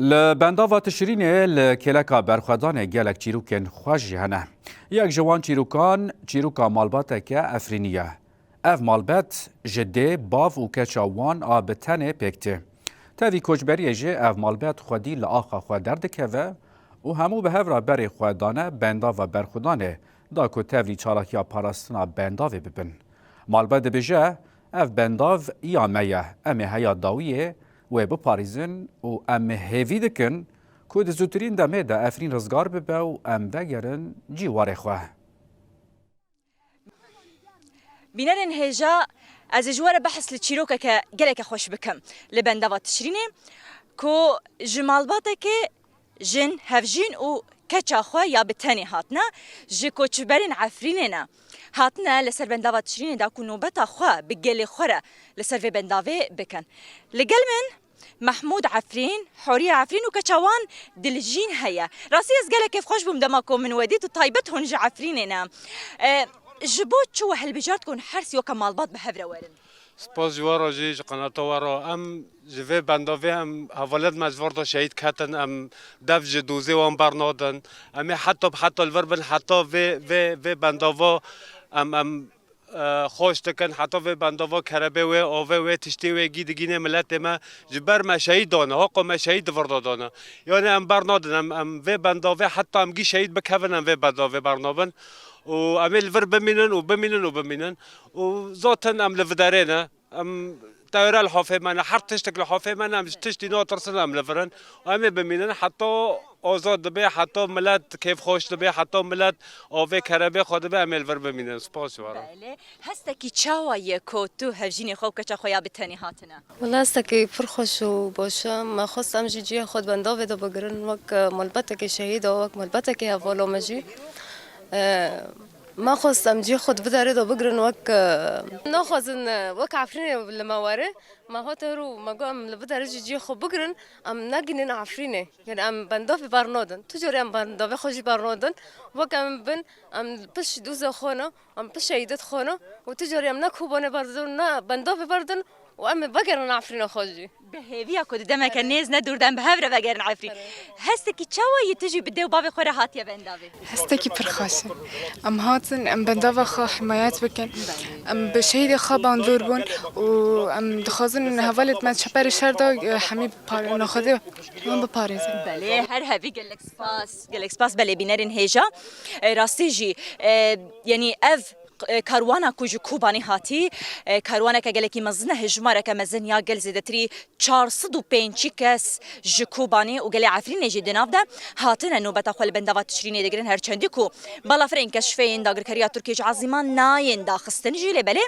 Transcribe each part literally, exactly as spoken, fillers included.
Li bendava Tişrînê li kêleka berxwedanê gelek çîrokên xweş jî hene. Yek ji wan çîrokan, çîroka malbateke Efrînî ye. Ev malbet ji dê, bav û keça wan a bi tenê pêk tê. Tevî koçberiyê jî ev malbet xwedî li axa xwe derdikeve û hemû bi hev re berê xwe dane bendava berxwedanê da ku tevlî çalakiya parastina bendavê bibin. Malbet dibêje, ev bendav ya me ye, em ê heya dawiyê wê biparêzin û em hêvî dikin ku di zûtirîn demê de Efrîn rizgar bibe û em vegerin cîwarê xwe. Bînerên hêja, ez ê ji we re behs li çîrokeke geleke xweş bikim. Li bendava Tişrînê ku ji malbatekê jin, hevjîn û keça xwe ya bi tenê hatine, ji koçberên Efrînê ne. Hatine li ser bendava Tişrînê da ku nobeta xwe bi gelê xwe re li ser vê bendavê bikin. Li gel min Mehmûd Efrîn, Huriye Efrîn û keça wan Diljîn heye. Rastî ez gelek kêfxweş bûm dema ku min we dît û taybet hûn ji Efrînê ne. E, ji bo çi we hilbijart ku hûn her sî weke malbat bi hev re werin? Spas ji we re jî, ji qenata we re. Em ji vê bendavê em hevalêt me ji vir de şehîd ketin, em dev ji dozê wan bernadin. Em ê heta bi heta li vir bin, heta vê, vê, vê bendava em, em, e, xweş dikin, heta vê bendava kerebê wê, avê wê, tiştê wê gî digînê miletê me ji ber me şehîd dane, haqo me şehîd di vir de dane. Yani em bernadin, em, em vê bendavê heta em gî şehîd bikevin, em vê bendavê bernabin. Û em ê li vir bimînin û bimînin û bimînin. Û zaten em li viderê ne. Em tewre li hafê me ne, her tiştek li hafê me ne, em ji tiştî natirsin, em li vir in. Û em ê bimînin heta azad dibe, heta milet kêfxweş dibe, heta milet avê kerebê xwe dibe, em ê li vir bimînin. Spas ji we re. Belê. Hestekî çawa ye ku tu hevjînê xwe û keça xwe ya bi tenê hatine? Wela hestekî pir xweş û baş e. Me xwest em jî cihê xwe di bendavê de bigirin, wek, e, malbetekê şehîd e, wek malbetekê hevala me jî. E, me xwest em cihê xwe di vê derê de bigirin, wek, e, naxwazin, e, wek Efrînê li me were. Me hate her û me got em li vê derê jî cihê xwe bigirin, em negihînin Efrînê. Yani em bendavê bernadin. Tu carî em bendavê xwe jî bernadin. Wek em bin, em pişt dûza xwe ne, em pişt şehîdê xwe ne. Û tu carî em ne Kobanê berdin, ne bendavê berdin û em ê vegerin Efrîna xwe jî. Bi hêviya ku di demeke nêz ne dûr de em bi hev re vegerin Efrîn. Hestekî çawa yî tu jî bi dê û bavê xwe re hatiye bendavê? Hestekî pir xweş e. Em hatin, em bendava xwe himayet bikin. Em bi şehîdê xwe bandor bûn û em dixwazin hevalêt me çeperê şer de, e, hemî par-, nexwedê wan biparêzin. Belê, her hebî gelek spas. Gelek spas, belê bînerên hêja. E, rastî jî, e, yanî ev, e, karwana ku ji Kobanê hatî, e, karwaneke gelekî mezin e, hejmareke mezin ya gel zêdetirî çar sed û pêncî kes ji Kobanê û gelê Efrînê jî di nav de hatine nobeta xwe li bendava Tişrînê digirin, her çendî ku balafirên keşfê yên dagirkeriya Tirkiyê ji Ezîman nayên daxistin jî, lê belê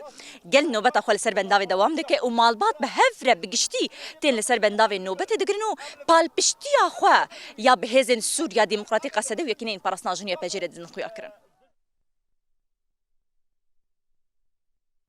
gel nobeta xwe li ser bendavê dewam dike û malbat bi hev re bi giştî tên li ser bendavê nobetê digirin û palpiştiya xwe ya bi hêzên Sûriya Demokratîk, Qesede û Yekîneyên Parastina Jinê, Y P J, re didin xuyakirin.